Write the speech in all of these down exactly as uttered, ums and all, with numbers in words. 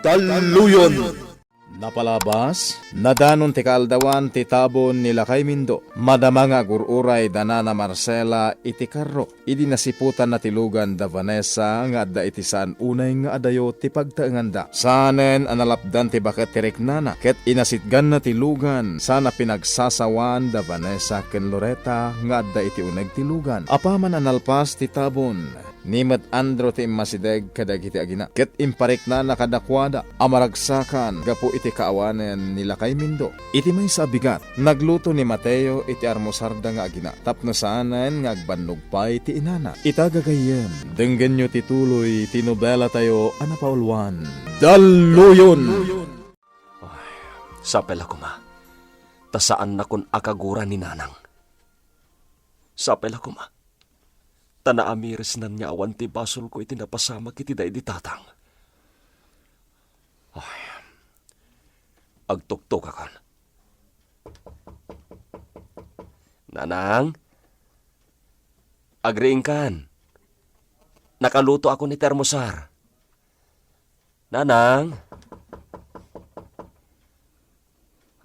Talluyon. Napalabas, nadanon ti kaaldawan ti tabon ni Lakay Mindo. Madama nga agur-uray da Nana Marcela iti karro. Idi nasiputanna ti lugan da Vanessa nga adda iti saan unay nga adayo ti pagtaenganda. Saanen a nalapdan ti baket ti riknana, ket inasitganna ti lugan, saan a pinagsasawan da Vanessa ken Loreta nga adda iti uneg ti lugan. Apaman a nalpas ti tabon, ni met Andrew ti immasideg kadagiti agina, ket impariknana kadakuada a maragsakan gapu iti kaawanen ni Lakay Mindo. Iti maysa a bigat, nagluto ni Mateo iti armusarda nga agina tapno saanen nga agbannog pay ti inana. Ita gagayyem, denggenyo ti tuloy ti nobelatayo a napauluan, Dalluyon! Ay, sapay la koma. Ta saannakon a kagura ni Nanang. Sapay la koma. Ta naamirisnan nga awan ti basolko iti napasamak iti daydi tatang. Ay, agtuktokakon. Nanang, agriingkan. Nakalutoakon iti armusar. Nanang?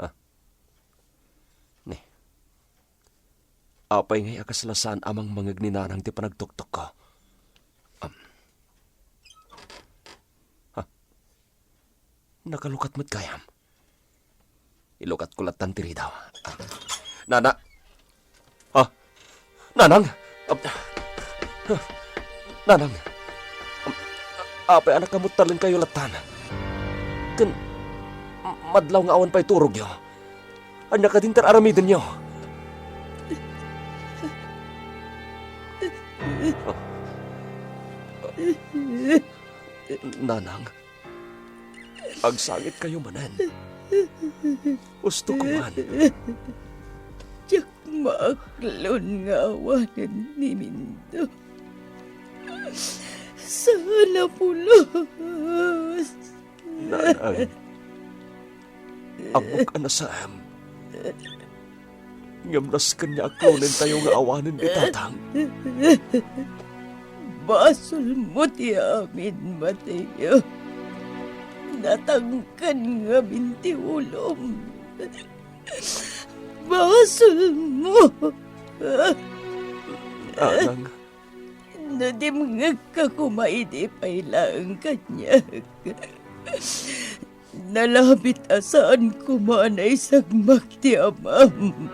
Ah. Ni. Apay ngay a kasla saan a mangmangeg ni Nanang ti panagtuktokko? Am. Ha? Nakalukat met gayam. Ilukatko lattan ti ridaw. Ah. Nana. Ah. Nanang. Ah. Nanang. Apay a nakamuttalenkayo lattan? Ken madlaw nga awan pay turogyo. Ania kadin ti ar-aramidenyo? Nanang, agsangitkayo manen. Usto ko man. Diak maaklon nga awanen ni Mindo. Saan a pulos. Nanang, ammok a nasem. Ngem nasken nga aklonentayo nga awanen ni Tatang. Basolmo ti amin, Mateo. Natangken ngamin ti ulom. Basolmo. Nanang. No dimngegka koma idi pay laeng kaniak. Nalabit a saan koma a naisagmak ti amam.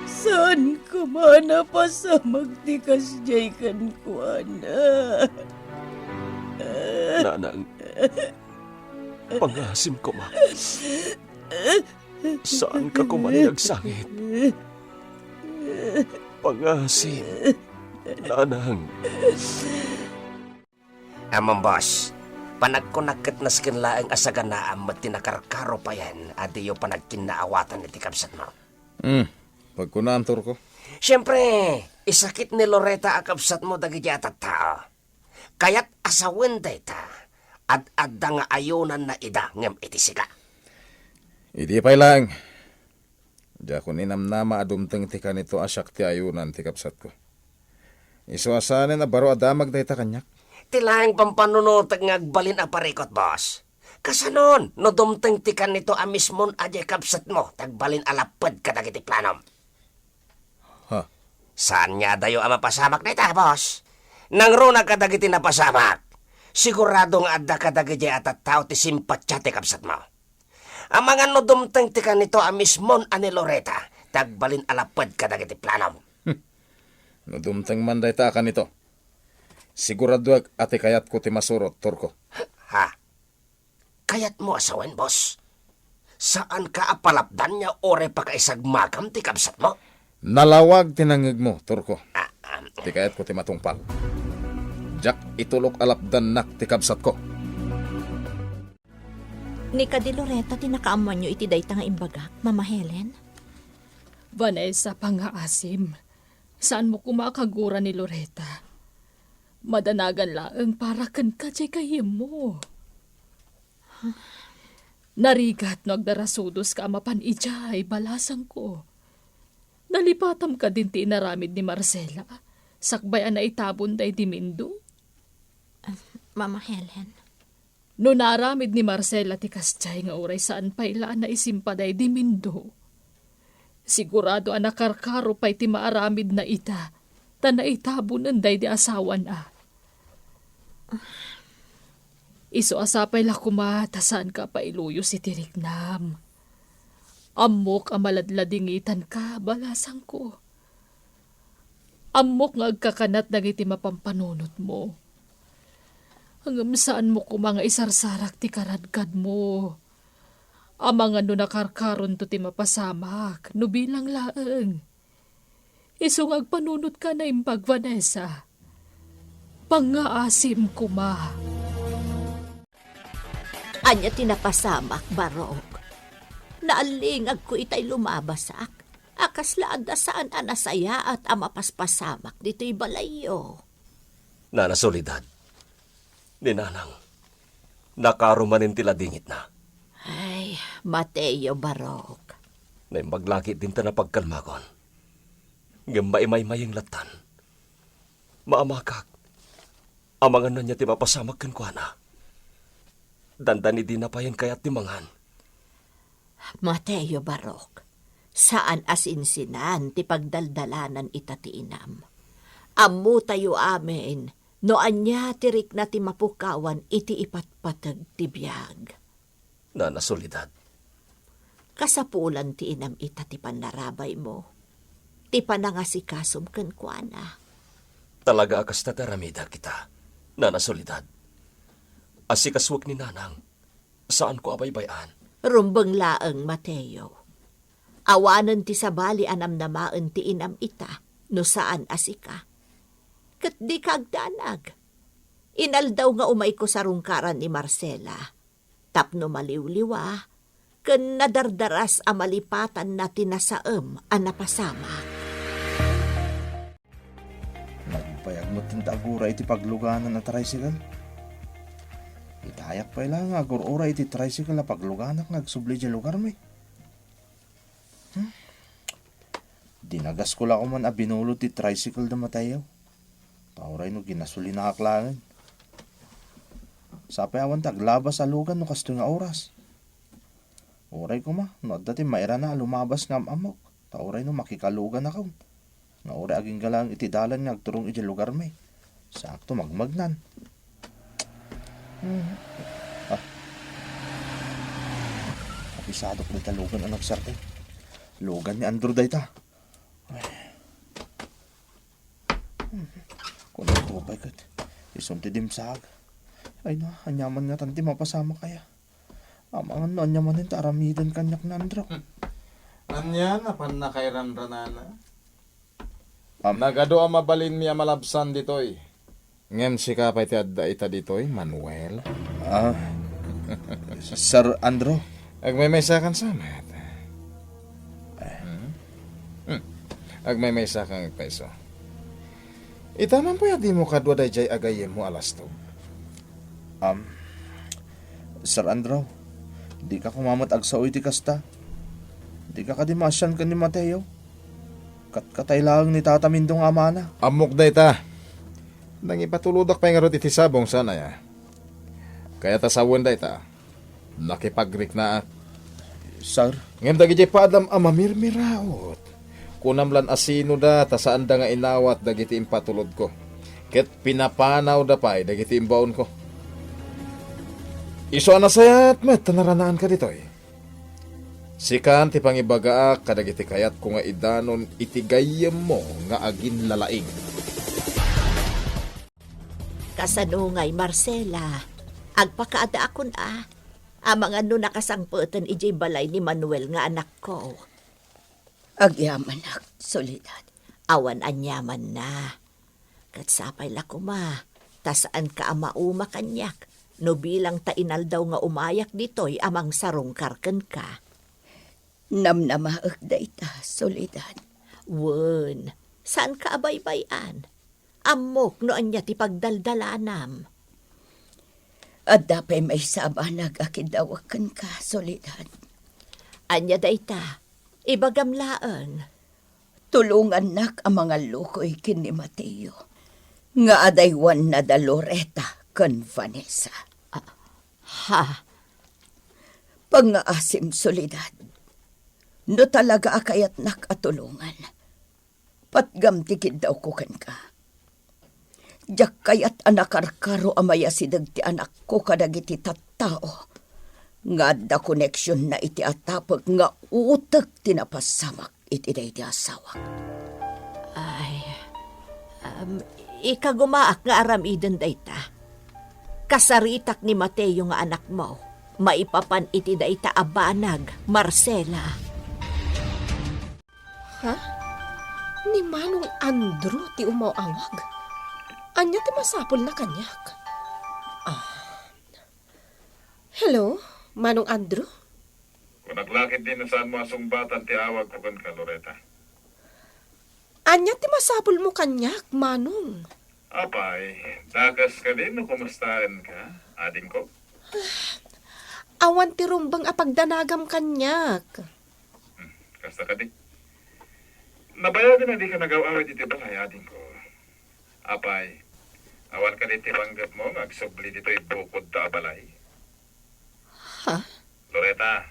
Saan koma a napasamak ti kasdiay kenkuana. Nanang, pangasim koma. Saanka koma nga agsangit. Pangasim, Nanang. Ammom, boss, panagkunak ket nasken laeng a saganaam met ti nakarkaro payen a diyo panagkinnaawatan iti kabsatmo. Hmm, pagkunam, Turko. Siempre, isakit ni Loreta a kabsatmo dagiti a tattao. Kayat a sawen dayta, ad-adda nga ayonanna ida ngem iti sika. Idi pay laeng, diakon inamnama a dumteng ti kanito a siak ti ayonan ti kabsatko. Isu a saanen a baro a damag dayta kaniak. Ti laeng pampanunotek nga agbalin a parikut, boss. Kasanon, no dumteng ti kanito a mismon a diay kabsatmo, ti agbalin a lapped kadagiti planom? Ha? Saan nga adayo a mapasamak dayta, boss? Nangruna kadagiti napasamak. Sigurado nga adda kadagiti a tattao ti simpatia ti kabsatmo. Amangan no dumteng ti kanito a mismon a ni Loreta, ti agbalin a lapped kadagiti planom. Hmm. No dumteng man dayta a kanito, siguradoak a ti kayatko ti masurot, Turko. Ha? Kayatmo a sawen, boss? Saanka a palapdan nga uray pakaisagmakam ti kabsatmo? Nalawag ti nangngegmo, Turko. Ah, ah. Ti kayatko ti matungpal. Diak itulok a lapdannak ti kabsatko. Ni kadi Loreta ti nakaammoanyo iti dayta nga imbagak, Mama Helen? Vanessa, pangngaasim. Saanmo koma a kagura ni Loreta. Madanagan laeng para kenka diay gayyemmo. Narigat no agdarasudoska a mapan idiay balasangko. Nalipatam kadin ti inaramid ni Marcela, sakbay a naitabon daydi Mindo? Mama Helen, No naaramid ni Marcela ti kasdiay nga uray saan pay la a naisimpay daydi Mindo, sigurado a nakarkaro pay ti maaramidna ita, ta naitabonen daydi asawana. Isu a sapay la koma ta saanka a pailuyos iti riknam. Ammok a maladladingitanka, balasangko. Ammok nga agkakanat dagiti mapampanunotmo. Ngem saanmo koma nga isarsarak ti karadkadmo. Amangan no nakarkaronto ti mapasamak, no bilang laeng. Isu nga agpanunotka a naimbag, Vanessa. Pangngaasim koma. Ania ti napasamak, Barok? Naallingagko itay lumabasak. A kasla adda saan a nasayaat a mapaspasamak ditoy balayyo. Nana Soledad, ni Nanang, nakaro manen ti ladingitna. Ay, Mateo, Barok. Naimbag la ketdin ta napagkalmakon. Ngem maimaymayeng lattan. Maamakak. Amangan no ania ti mapasamak kenkuana. Dandani dina payen kayat ti mangan. Mateo, Barok, saan a sinsinan ti pagdaldalanan ita ti inam. Ammotayo amin no ania ti rikna ti mapukawan iti ipatpateg ti biag. Nana Soledad. Kasapulan ti inam ita ti pannarabaymo, ti panangasikasom kenkuana. Talaga a kasta ti aramidek ita, Nana Soledad. Asikasuek ni Nanang, saanko a baybay-an. Rumbeng laeng, Mateo. Awanen ti sabali a namnamaen ti inam ita, no saan a sika. Ket dika agdanag. Inaldaw nga umayko sarungkaran ni Marcela. Tapno maliwliwa ken nadardaras a malipatanna ti nasaem a napasamak. Nagbayag met ti aguray iti pagluganan a tricycle. Itayak pay la nga agur-uray iti tricycle a pagluganak nga agsubli idiay lugarmi. Hmm? Dinagasko la koman a binulod ti tricycle da Mateo. Ta uray no ginasolinaak laeng. Sapay awan ti aglabas a lugan no kastoy nga oras. Uray koma, no adda ti mairana a lumabas nga am-ammok. Ta uray no makikaluganakon. Nga uray agingga laeng iti dalan nga agturong idiay lugarmi. Sakto, magmagnan. Hmm. Ah. Abisadok dayta lugan a nagsardeng. Lugan ni Andrew dayta. Ay. Hmm. Kunam ko pay ket. Isun ti dimsaag. Ay na, aniaman ngatan ti mapasamak aya. Amangan no ania manen ti aramiden kaniak ni Andrew. Hmm. Ania, napan nakairanranana? Am- Nagadu a mabalinmi a malabsan ditoy. Ngem sika pay ti adda ita ditoy, Manuel. Ah, Sir Andrew? Agmaymaysakan sa met. Hmm? Hmm. Agmaymaysakan agpayso. Ita man pay a dimo kadua daydiay a gayyemmo a lastog. Am, Sir Andrew, dika koma met agsao iti kasta. Dika kadi maasian ken ni Mateo. Katkatay laeng ni Tata Mindo nga amana. Ammok dayta. Nangipatulodak pay ngarud iti sabong, saan aya? Kayat a sawen dayta. Nakipagriknaak. Sir? Ngem dagidiay padam a mamirmiraot, kunam lan a sinoda ta saanda nga inawat dagiti impatulodko, ket pinapanawda pay dagiti imbaonko. Isu a nasayaat met ta naranaanka ditoy. Sikan ti pangibagaak kadagiti kayatko nga idanon iti gayyemmo nga aginlalaing. Kasano ngay, Marcela? Agpakaadaakon a. Amangan no nakasangpeten idiay balay ni Manuel nga anakko. Agyamanak, Soledad. Awan aniamanna. Ket sapay la koma, ta saanka a mauma kaniak, no bilang ta inaldaw nga umayak ditoy a mangsarungkar kenka. Namnamaek dayta, Soledad. Wen, saanka a baybay-an. Ammok no ania ti pagdaldalanam. Adda pay maysa a banag a kiddawek kenka, Soledad. Ania dayta? Ibagam laeng. Tulongannak a mangallukoy ken ni Mateo nga adaywanna da Loretta ken Vanessa. Ah, Ha? Pangngaasim, Soledad. No talaga a kayatnak a tulongan, patgam ti kiddawko kenka. Diak kayat a nakarkaro a mayasideg ti anakko kadagiti tattao nga adda koneksionna iti atapek nga utek ti napasamak iti daydi asawak. Ay, um, ikagumaak nga aramiden dayta. Kasaritak ni Mateo nga anakmo, maipapan iti dayta a banag, Marcela. Ha? Ni Manong Andrew ti umaw-awag? Ania ti masapulna kaniak? Ah. Hello, Manong Andrew? Kunak la ketdi no saanmo a sungbatan ti awagko kenka, Loretta. Ania ti masapulmo kaniak, Manong? Apay, dakes kadi no kumustaenka, adingko? Awan ti rumbeng a pagdanagam kaniak. Hmm, kasta kadi. Nabayagen a dika nagaw-awid iti balay, adingko. Apay, awan kadi ti panggepmo nga agsubli ditoy bukodta a balay? Ha? Loretta,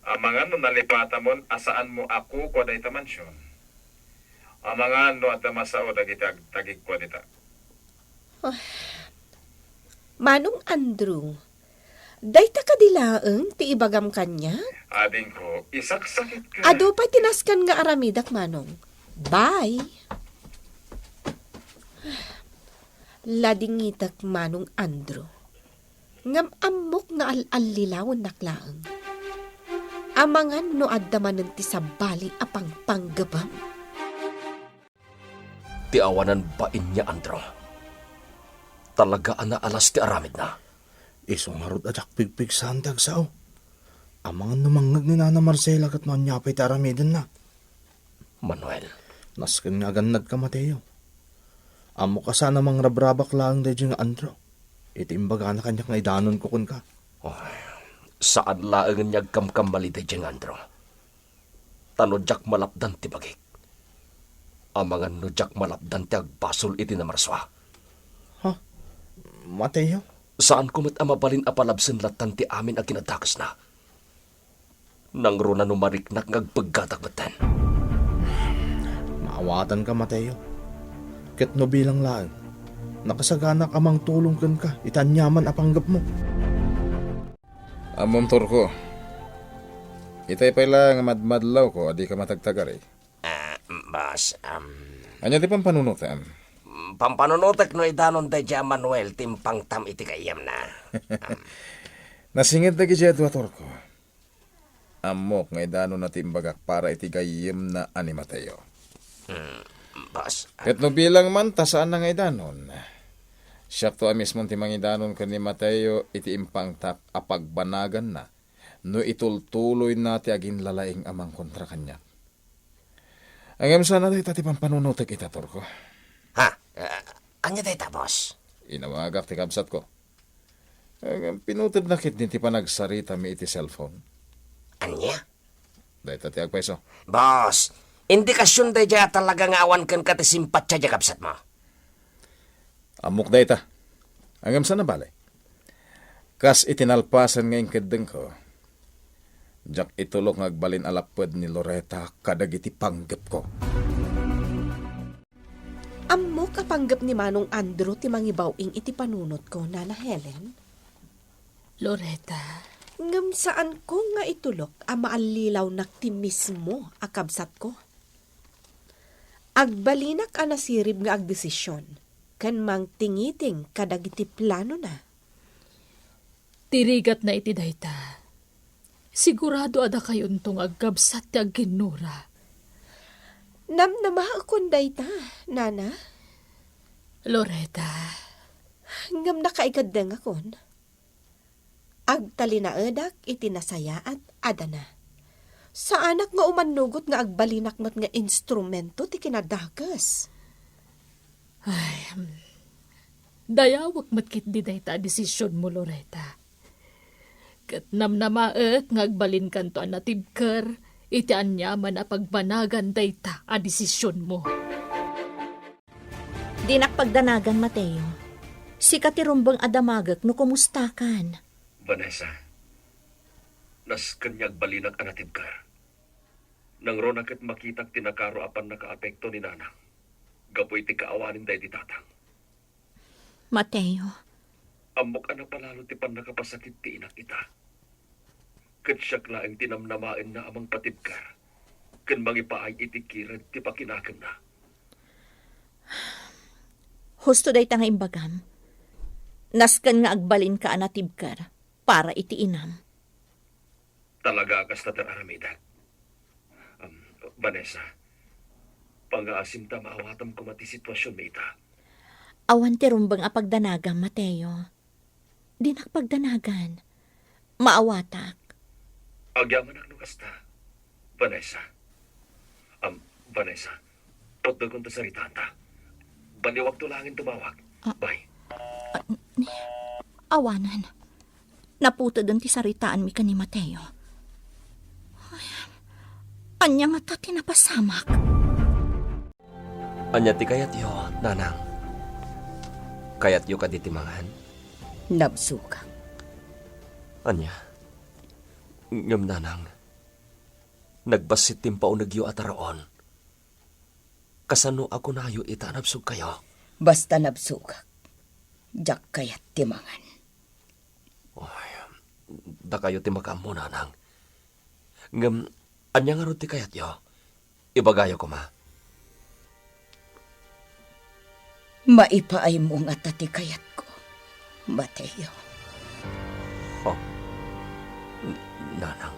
amangan no nalipatamon a saanmo a kukua dayta mansion? Amangan no adda masao dagiti agtagikua dita? Ah, Manong Andrew, dayta kadi laeng ti ibagam kaniak? Adingko, isaksakitka. Adu pay ti nasken nga aramidak, Manong. Bye. Ladingitek, Manong Andrew. Ngem ammok nga al-allilawennak laeng. Amangan no adda manen ti sabali a pangpanggepem. Ti awanan bain ni Andrew. Talaga a naalas ti aramidna. Isu ngarud a diak pigpigsaen ti agsao. Amangan no mangngeg ni Nana Marcela ket no ania pay ti aramidenna. Manuel. Nasken nga agannadka, Mateo. Ammok a saan a mangrabrabak laeng daydiay nga Andrew. Iti imbagana kaniak nga idanonko kenka. Oh, saan laengen nga agkamkamali daydiay nga Andrew. Ta no diak malapdan ti bagik, amangan no diak malapdan ti agbasol iti namarsua. Ha? Mateo? Saanko met a mabalin a palabsen lattan ti amin a kinadakesna. Nangruna no mariknak nga agpeggatak metten. Maawatanka, Mateo. Ket no bilang laeng, nakasaganak a mangtulong kenka iti aniaman a panggepmo. Ammom, Torko. Itay pay la nga madmadlawko a dika matagtagari. Ah, boss, um, Ania ti pampanunotem? Pampanunotek no idanon daydiay a Manuel ti impangtam iti gayyemna. Um, Nasinged dagidiay a dua, Torko. Ammok nga idanonna ti imbagak para iti gayyemna a ni Mateo. Hmm, boss. Ket no bilang man ta saanna nga idanon, siakto a mismon ti mangidanon ken ni Mateo iti impangtak a pagbanaganna no itultuloyna ti aginlalaing a mangkontra kaniak. Ngem saan a dayta ti pampanunotek ita, Torko. Ha? Ah, ania dayta, boss? Inawagak ti kabsatko. Ngem pinutedna ketdi ti panagsaritami iti cellphone. Ania? Dayta ti agpayso. Boss, indikasion daydiay a talaga nga awan kenka ti simpatia diay kabsatmo. Ammok dayta. Ngem saan a bale. Kas iti nalpasen nga inkeddengko, diak itulok nga agbalin a lapped ni Loretta kadagiti panggepko. Ammok a panggep ni Manong Andrew ti mangibaw-ing iti panunotko, Nana Helen. Loretta. Ngem saanko nga itulok a maallilawnak ti mismo a kabsatko. Agbalinak a nasirib nga agdesision ken mangtingiting kadagiti planona. Ti rigatna iti dayta, sigurado a dakayonto nga agkabsat ti agkinnura. Namnamaekon dayta, Nana. Loretta. Ngem nakaigad-dengakon. Agtalinaedak iti nasayaat a dana. Saanak nga umannugot nga agbalinak met nga instrumento ti kinadakes. Ay, hmm. Dayawek met ketdi dayta a desisionmo, Loretta. Ket namnamaek nga agbalinkanto a natibker iti aniaman a pagbanagan dayta a desisionmo. Dinak pagdanagan, Mateo. Sika ti rumbeng a damagek no kumustakan. Vanessa, nasken nga agbalinak a natibker. Nangruna ket makitak ti nakaro a pannakaapekto ni Nanang gapu iti kaawanen daydi tatang. Mateo. Ammok a napalalo ti pannakapasakit ti inak ita. Ket siak laeng ti namnamaenna a mangpatibker ken mangipaay iti kired ti pakinakemna. Husto dayta nga imbagam. Nasken nga agbalinka a natibker para iti inam. Talaga a kasta ti aramidek. Um, Vanessa, pangngaasim ta maawatam koma ti situasionmi ita. Awan ti rumbeng a pagdanagam, Mateo. Dinak pagdanagan. Maawatak. Agyamanak no kasta, Vanessa. Um, Vanessa, putdekon ta saritaanta. Baliwakto laengen tumawag. Ah. Bye. Ah, ni, awanan. Naputeden ti saritaanmi ken ni Mateo. Ay, ania ngata ti napasamak? Ania ti kayatyo, Nanang? Kayatyo kadi ti mangan? Nabsogak. Ania? Ngem, Nanang, nagbassit ti impaunegyo a taraon. Kasano a kunayo ita a nabsogkayo? Basta nabsogak, diak kayat ti mangan. Oy, dakayo ti makaammo, Nanang. Ngem, ania ngarud ti kayatyo? Ibagayo koma. Maipaaymo ngata ti kayatko, Mateo. Oh, n-, Nanang.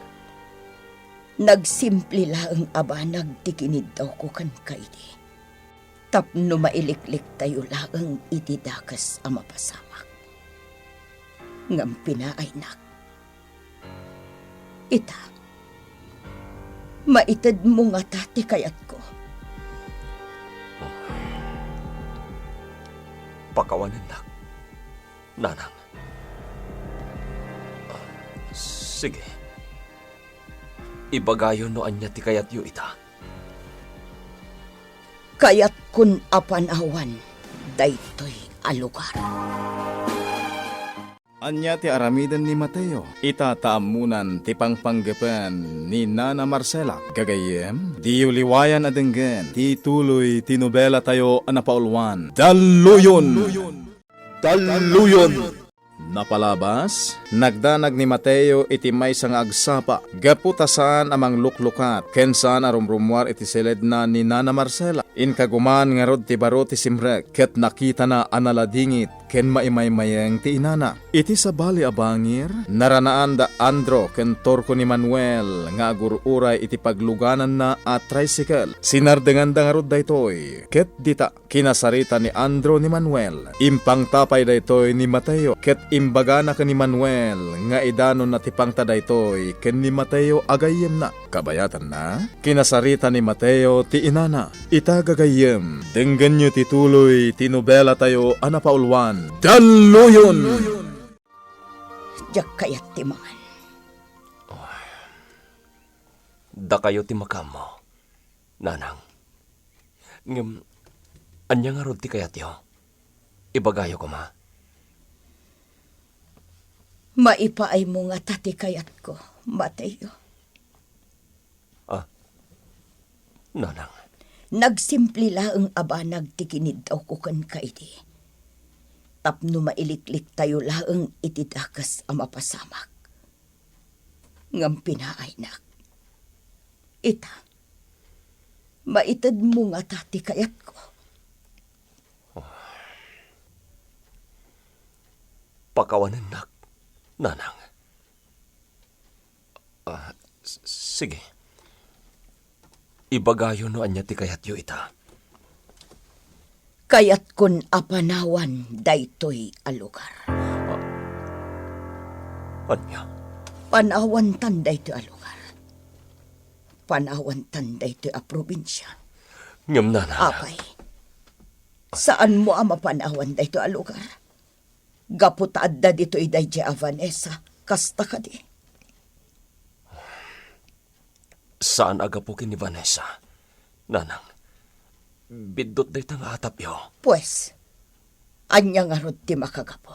Nagsimple laeng a banag ti kiniddawko kenka idi, tapno mailikliktayo laeng iti dakes a mapasamak. Ngem pinaaynak. Ita, maitedmo ngata ti kayatko. Pakawanennak, Nanang. Sige. Ibagayo no ania ti kayatyo ita. Kayatkon a panawan daytoy a lugar. Ania ti aramiden ni Mateo? Ita ta ammonan ti pangpanggepen ni Nana Marcela. Gagayyem, diyo liwayan a denggen ti tuloy ti nobelatayo a napauluan, Dalluyon! Dalluyon! Napalabas, nagdanag ni Mateo iti maysa nga agsapa gapu ta saan a mangluklukat ken saan a rumrummuar iti siledna ni Nana Marcela. Inkaguman ngarud ti baro ti simrek ket nakitana a naladingit ken maimaymayeng ti inana. Iti sabali a bangir, naranaan da Andro ken Torco ni Manuel nga agur-uray iti paglugananna a tricycle. Sinardenganda ngarud daytoy, ket dita, kinasarita ni Andro ni Manuel. Impangta pay daytoy ni Mateo, ket imbagana ken ni Manuel nga idanonna ti pangta daytoy ken ni Mateo a gayyemna. Kabayatanna, kinasarita ni Mateo ti inana. Ita gagayyem, denggenyo ti tuloy ti nobelatayo a napauluan, Dalluyon! Diak kayat ti mangan. Dakayo ti makaammo, Nanang. Ngem, ania ngarud ti kayatyo? Ibagayo koma. Maipaaymo ngata ti kayatko, Mateo. Ah, Nanang. Nagsimple laeng a banag ti kiniddawko kenka idi, tapno mailikliktayo laeng iti dakes a mapasamak. Ngem pinaaynak. Ita, maitedmo ngata ti kayatko. Pakawanennak, Nanang. Ah, s-, sige. Ibagayo no ania ti kayatyo ita. Kayatkon a panawan daytoy a lugar. Ah, ania? Panawantan daytoy a lugar. Panawantan daytoy a probinsia. Ngem, Nanang. Apay, saanmo a mapanawan daytoy a lugar? Gapu ta adda ditoy daydiay a Vanessa, kasta kadi? Saan a gapu ken ni Vanessa, Nanang. Biddut dayta nga atapyo. Pues, ania ngarud ti makagapu?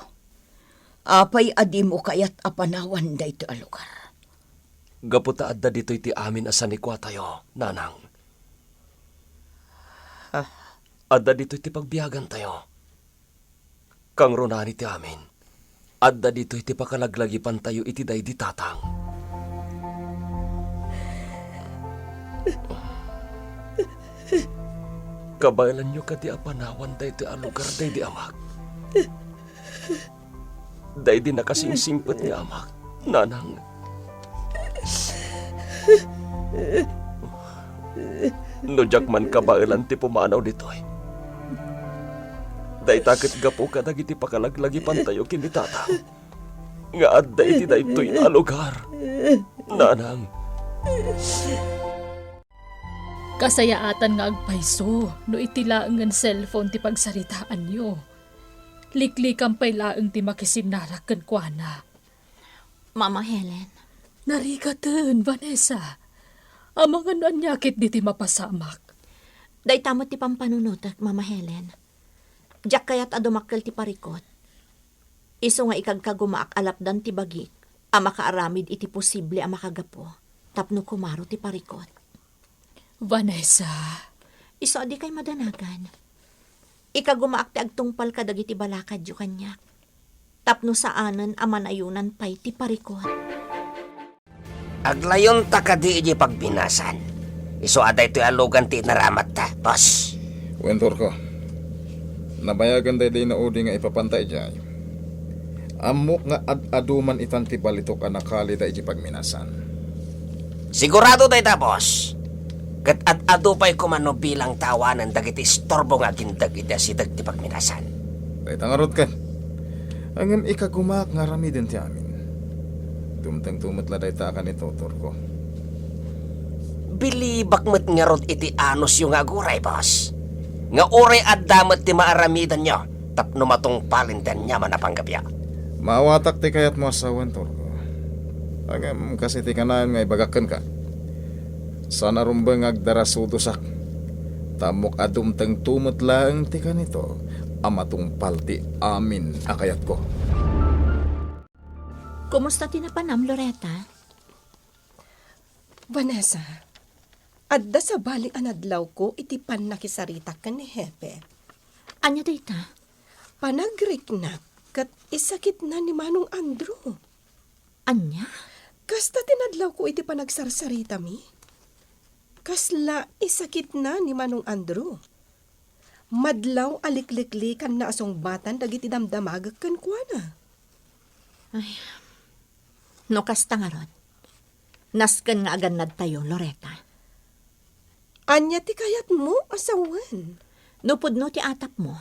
Apay a dimo kayat a panawan daytoy a lugar? Gapu ta adda ditoy ti amin a sanikuatayo, nanang. Ah. Adda ditoy ti pagbiagantayo. Kangrunaan iti amin, adda ditoy ti pakalaglagipantayo iti daydi tatang. Kabaelanyo kadi a panawan daytoy a lugar daydi amak? Daydi nakasingsingpet nga amak, nanang. No diak man kabaelan ti pumanaw ditoy, dayta ket gapu kadagiti pakalaglagipantayo ken ni Tatang nga adda iti daytoy a lugar, nanang. Kasayaatan nga agpayso no iti laengen cellphone ti pagsaritaanyo. Liklikan pay laeng ti makisinnarak kenkuana. Mama Helen. Narigaten, Vanessa. Amangan no ania ketdi ti mapasamak. Dayta met ti pampanunotek, Mama Helen. Diak kayat a dumakkel ti parikut. Isu nga ikagkagumaak a lapdan ti bagik a makaaramid iti posible a makagapu tapno kumaro ti parikut. Vanessa. Isu a dikay madanagan. Ikagumaak ti agtungpal kadagiti balakadyo kaniak, tapno saanen a manayonan pay ti parikut. Aglayonta kadi idiay pagminasan. Isu a daytoy a lugan ti inaramatta, boss. Wen, Turko. Nabayagen daydi naudi nga ipapanta idiay. Ammok nga ad-adu man itan ti balitok a nakalida iti pagminasan. Sigurado dayta, boss. Ket ad-adu pay koma no bilang ta awanen dagiti istorbo nga agindeg iti asideg ti pagminasan. Dayta ngarud ket. Ngem ikagumaak nga aramiden ti amin. Dumtengto met la dayta a kanito, Turko. Bilibak met ngarud iti anusyo nga aguray, boss. Nga uray adda met ti maaramidenyo tapno matungpalen ti aniaman a panggapuyo. Maawatak ti kayatmo a sawen, Turko. Ngem kas iti kanayon nga ibagak kenka, saan a rumbeng nga agdarasudosak. Ta ammok a dumtengto met laeng ti kanito a matungpal ti amin a kayatko. Kumusta ti napanam, Loretta? Vanessa, adda sabali a nadlawko iti pannakisaritak ken ni Hepe. Ania dayta? Panagriknak ket isakitna ni Manong Andrew. Ania? Kasta ti nadlawko iti panagsarsaritami. Kasla isakitna ni Manong Andrew. Madlaw a likliklikanna a sungbatan dagiti damdamagek kenkuana. Ay, no kasta ngarud, nasken nga agannadtayo, Loretta. Ania ti kayatmo a sawen? No pudno ti atapmo,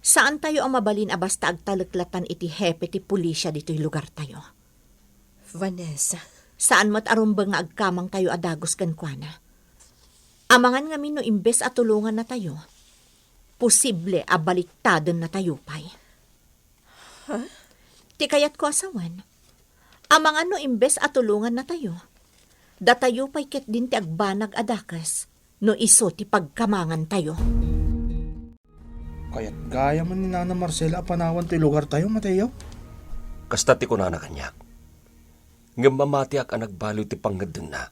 saantayo a mabalin a basta agtaleklatan iti hepe ti pulisia ditoy lugartayo. Vanessa. Saan met a rumbeng nga agkamangtayo a dagus kenkuana. Amangan ngamin no imbes a tulongannatayo, posible a baliktadennatayo pay. Ha? Ti kayatko a sawen, amangan no imbes a tulongannatayo, datayo pay ketdin ti agbanag a dakes no isu ti pagkamangantayo. Kayat gayam ni Nana Marcela a panawan ti lugartayo, Mateo? Kasta ti kunana kaniak. Ngem mamatiak a nagbaliw ti pangngeddenna.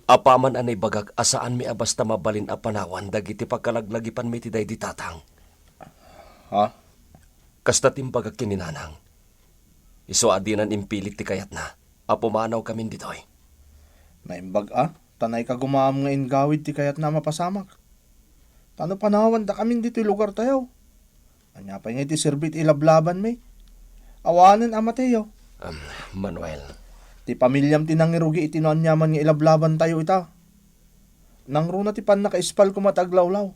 Apaman a naibagak a saanmi a basta mabalin a panawan dagiti pakalaglagipanmi ti daydi tatang. Ha? Kasta ti imbagak ken ni Nanang. Isu a dinan impilit ti kayatna a pumanawkamin ditoy. Naimbag a, ta naikagumaam nga inggawid ti kayatna a mapasamak. Ta no panawandakamin ditoy lugartayo, ania pay nga iti serbi ti ilablabanmi? Awanen a, Mateo. Am, Manuel. Ti pamiliam ti nangirugi iti no aniaman nga ilablabantayo ita. Nangruna ti pannakaispal koma ti aglawlaw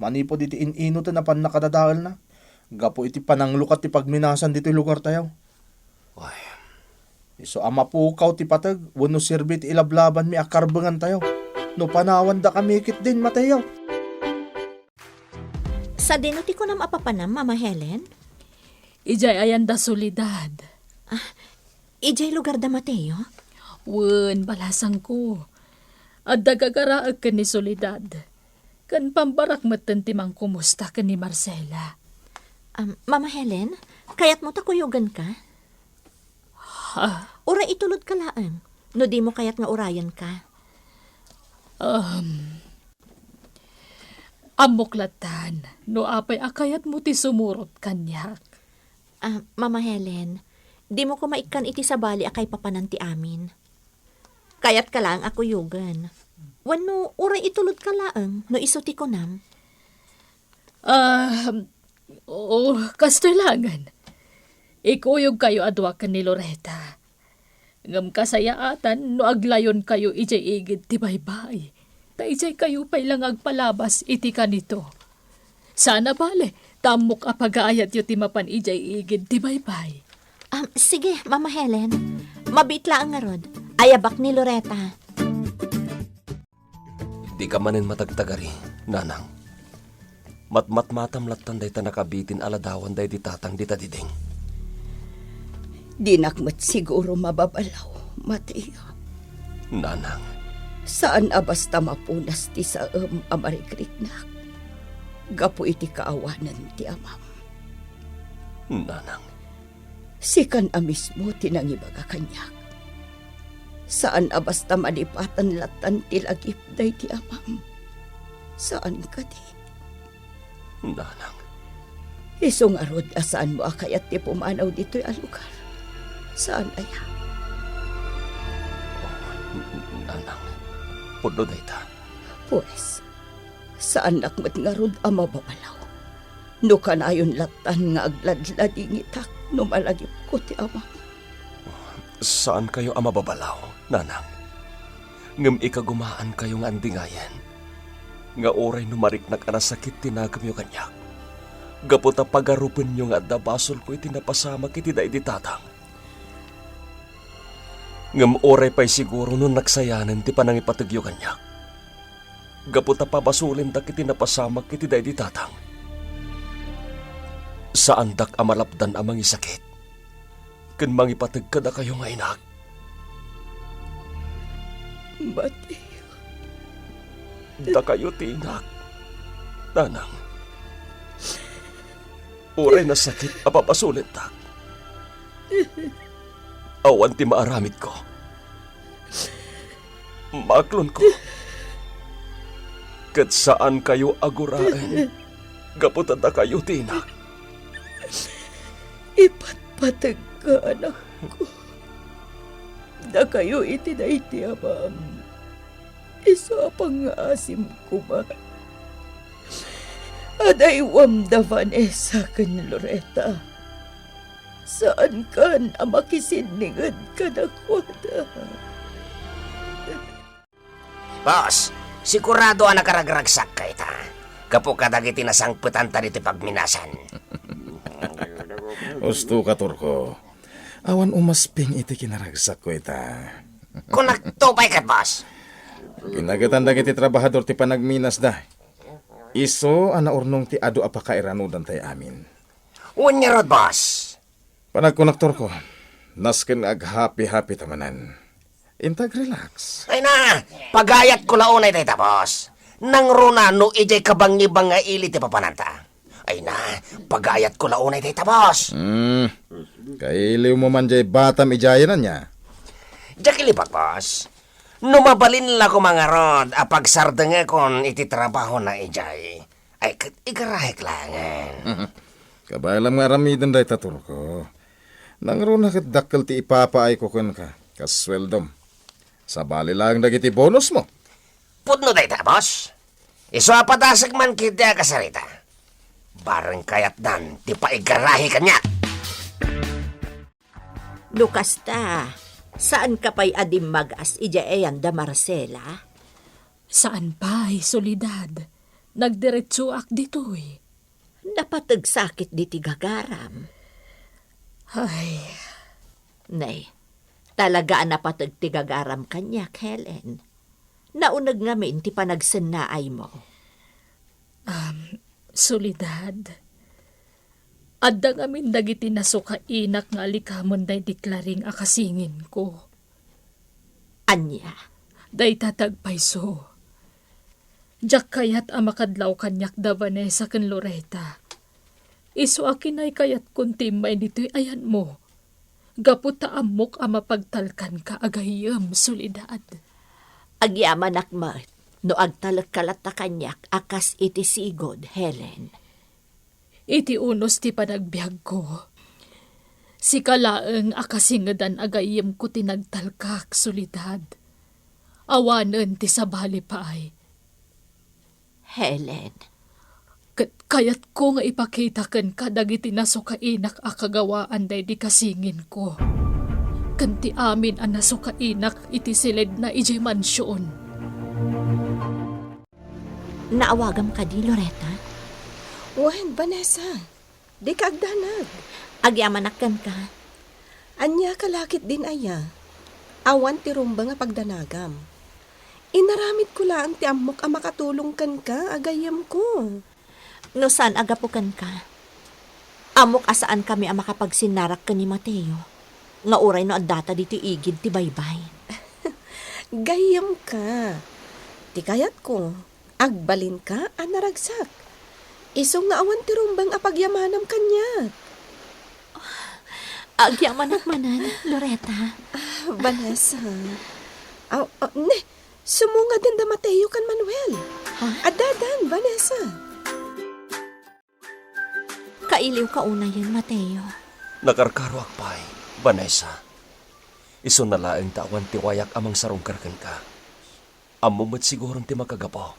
manipud iti in-inoten a pannakadadaelna gapu iti pananglukat ti pagminasan ditoy lugartayo. Ay. Isu a mapukaw ti pateg wenno serbi ti ilablabanmi a karbengantayo no panawandakami ketdin, Mateo. Sadino ti kunam a papanam, Mama Helen? Idiay ayan da Soledad. Ah, idiay lugar da Mateo? Wen, balasangko. Adda gagaraek ken ni Soledad. Ken pambarak metten ti mangkumusta ken ni Marcela. Um, Mama Helen, kayatmo ta kuyogenka? Ha? Uray itulodka laeng, no dimo kayat nga urayenka. Um, ammok lattan, no apay a kayatmo ti sumurot kaniak. Ah, Mama Helen, dimo koma ikkan iti sabali a kaipapanan ti amin. Kayatka laeng a kuyogen. Wenno uray itulodka laeng no isu ti kunam. Ah, oo, kastoy laengen. Ikuyogkayo a dua ken ni Loreta. Ngem kasayaatan no aglayonkayo idiay igid ti baybay. Ta idiaykayo pay la nga agpalabas iti kanito. Saan a bale, ta ammok a pagaayatyo ti mapan idiay igid ti baybay. Ah, sige, Mama Helen. Mabiit laeng ngarud. Ayabak ni Loreta. Dika manen matagtagari, nanang. Matmatmatam lattan dayta nakabitin a ladawan daydi tatang dita diding. Dinak met siguro mababalaw, Mateo. Nanang. Saan a basta mapunas ti saem a marikriknak gapu iti kaawanan ti amam. Nanang. Sikan a mismo ti nangibaga kaniak. Saan a basta malipatan lattan ti lagip daydi amam. Saan kadi? Nanang. Isu ngarud a saanmo a kayat ti pumanaw ditoy a lugar. Saan aya? Nanang, pudno dayta. Pues, saannak met ngarud a mababalaw. No kanayon lattan nga agladladingitak no malagipko ti amam. Saankayo a mababalaw, nanang. Ngem ikagumaankayo nga andingayen nga uray no mariknak a nasakit ti nakemyo kaniak, gapu ta pagarupenyo nga adda basolko iti napasamak iti daydi tatang. Ngem uray pay siguro no nagsayanen ti panangipategyo kaniak, gapu ta pabasolendak iti napasamak iti daydi tatang. Saandak a malapdan a mangisakit ken mangipateg kadakayo nga inak. Mateo. Dakayo ti inak, nanang. Uray nasakit a pabasolendak, awan ti maaramidko. Maaklonko. Ket saankayo a guraen gapu ta dakayo ti inak. Ipatpategka, anakko. Dakayo iti daydi amam. Isu a pangngaasim koma. Adaywam da Vanessa ken Loreta. Saankan a makisinninged kadakuada. Boss, sigurado a nakaragragsakka ita. Gapu kadagiti nasangpetanta ditoy pagminasan. Usto ka, Turko. Awan umasping iti kinaragsakko ita. Kunakto pay ket, boss. Ginagetan dagiti trabahador ti panagminasda. Isu a naurnong ti adu a pakairanudantay amin. Wen ngarud, boss. Panagkunak, Turko, nasken nga aghapi-hapi ta manen. Intag relax. Ay na, pagayatko la unay dayta, boss. Nangruna no idiay kabangibangi nga ili ti papananta. Ay na, pagayatko la unay dayta, boss. Hmm. Kailiwmo man jay batam idiayen, ania? Diak ilibak, boss. No mabalin la koma ngarud a pagsardengekon iti trabahona idiay, ay ket igarahek laengen. Kabaelam nga aramiden dayta, Turko. Nangruna ket dakkel ti ipapaayko kenka, kas sueldom. Sabali laeng dagiti bonusmo. Pudno dayta, boss. Isu a padasek man ketdi a kasarita. Bareng kayatdan ti paigarahi kaniak. No kasta, saanka pay a dimmagas idiay ayan da Marcela? Saan pay, Soledad. Nagdiretsoak ditoy. Napateg sakit diti gagaram. Ay. Nay, talaga a napateg ti gagaram kaniak, Helen. Nauneg ngamin ti panagsennaaymo. Um, Soledad, adda ngamin dagiti nasukainak nga alikamen daydi Claring a kasinginko. Ania? Dayta ti agpayso. Diak kayat a makadlaw kaniak da Vanessa ken Loreta. Isu a kinaykayatkon ti immay ditoy ayanmo, gapu ta ammok a mapagtalkanka a gayyem, Soledad. Agyamanak met no agtalekka latta kaniak a kas iti sigud, Helen. Iti unos ti panagbiagko, sika laeng a kasingedan a gayyemko ti nagtalkak, Soledad. Awanen ti sabali pay. Helen. Ket kayatko nga ipakita kenka dagiti nasukainak a kagawaan daydi kasinginko, ken ti amin a nasukainak iti siledna idiay mansion. Naawagam kadi, Loretta? Wen, Vanessa. Dika agdanag. Agyamanak kenka. Ania ka la ketdin aya? Awan ti rumbeng a pagdanagam. Inaramidko laeng ti ammok a makatulong kenka, a gayyemko. No saan a gapu kenka, ammok a saankami a makapagsinnarak ken ni Mateo, nga uray no addata ditoy igid ti baybay. Gayyemka. Ti kayatko, agbalinka a naragsak. Isu nga awan ti rumbeng a pagyamanam kaniak. Agyamanak manen, Loretta. Ah, Vanessa. Aw, aw, ne, sumungaden da Mateo ken Manuel. Ha? Addadan, Vanessa. Kailiwka unayen, Mateo. Nakarkaroak pay, Vanessa. Isuna laeng ta awan ti wayak a mangsarungkar kenka. Ammom met siguron ti makagapu.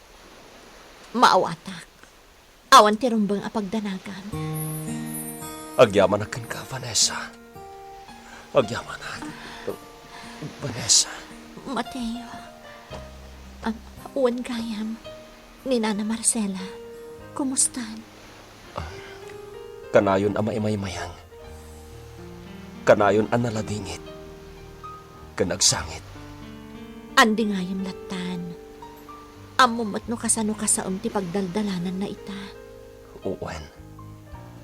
Maawatak. Awan ti rumbeng a pagdanagam. Agyamanak kenka, Vanessa. Agyamanak. Vanessa. Mateo. Ah, wen gayam. Ni Nana Marcela. Kumustan? Ah, kanayon a maimaymayang. Kanayon a naladingit. Ken agsangit. Andi gayam lattan. Ammom met no kasano kasaem ti pagdaldalananna ita. Wen.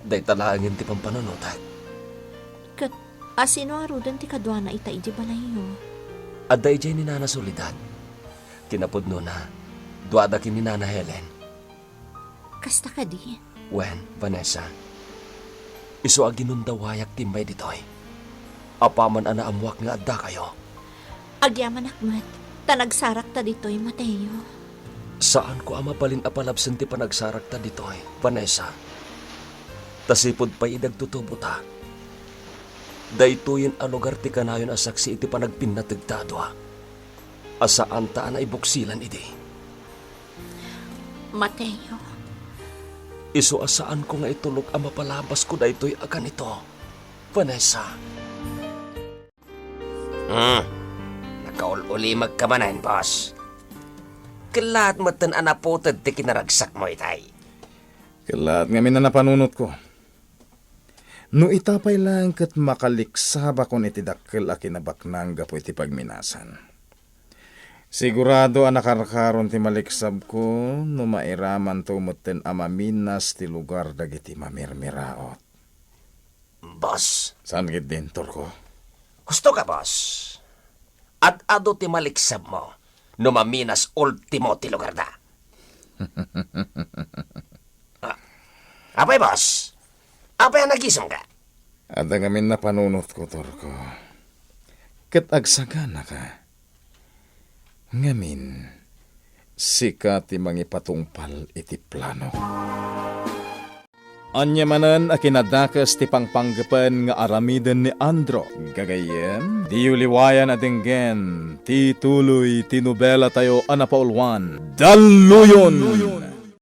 Dayta laengen ti pampanunotek. Ket asino ngaruden ti kaduana ita idiay balayyo? Adda idiay ni Nana Soledad. Kinapudnona, duada ken ni Nana Helen. Kasta kadi? Wen, Vanessa. Isu a ginundawayak ti immay ditoy. Apaman a naammuak nga addakayo. Agyamanak met, ta nagsarakta ditoy, Mateo. Saanko a mabalin a palabsen ti panagsarakta ditoy, Vanessa. Ta sipud pay idi agtutubota, daytoyen a lugar ti kanayon a saksi iti panagpinnategta a dua. A saanta a naibuksilan idi. Mateo. Isu a saanko nga itulog a mapalabasko daytoy a ganito, Vanessa. Hmm. Nakaul-ulimegka manen, boss. Kellaat metten a naputed ti kinaragsakmo itay. Kellaat ngamin a napanunotko. No ita pay laeng ket makaliksabakon iti dakkel a kinabaknang gapu iti pagminasan. Sigurado a nakarkaron ti maliksabko no mairamanto metten a maminas ti lugar dagiti mamirmiraot. Boss. Saan ketdin, Turko? Husto ka, boss. Ad-adu ti maliksabmo no maminas ultimo ti lugarda. Ah, apay, boss? Apay a nagisongka? Adda ngamin napanunotko, Turko. Ket agsaganaka. Ngamin, sika ti mangipatungpal iti planok. Ania manen a kinadakes ti pangpanggepen nga aramiden ni Andro. Gagayyem, diyo liwayan a denggen ti tuloy ti nobelatayo a napauluan, Dalluyon!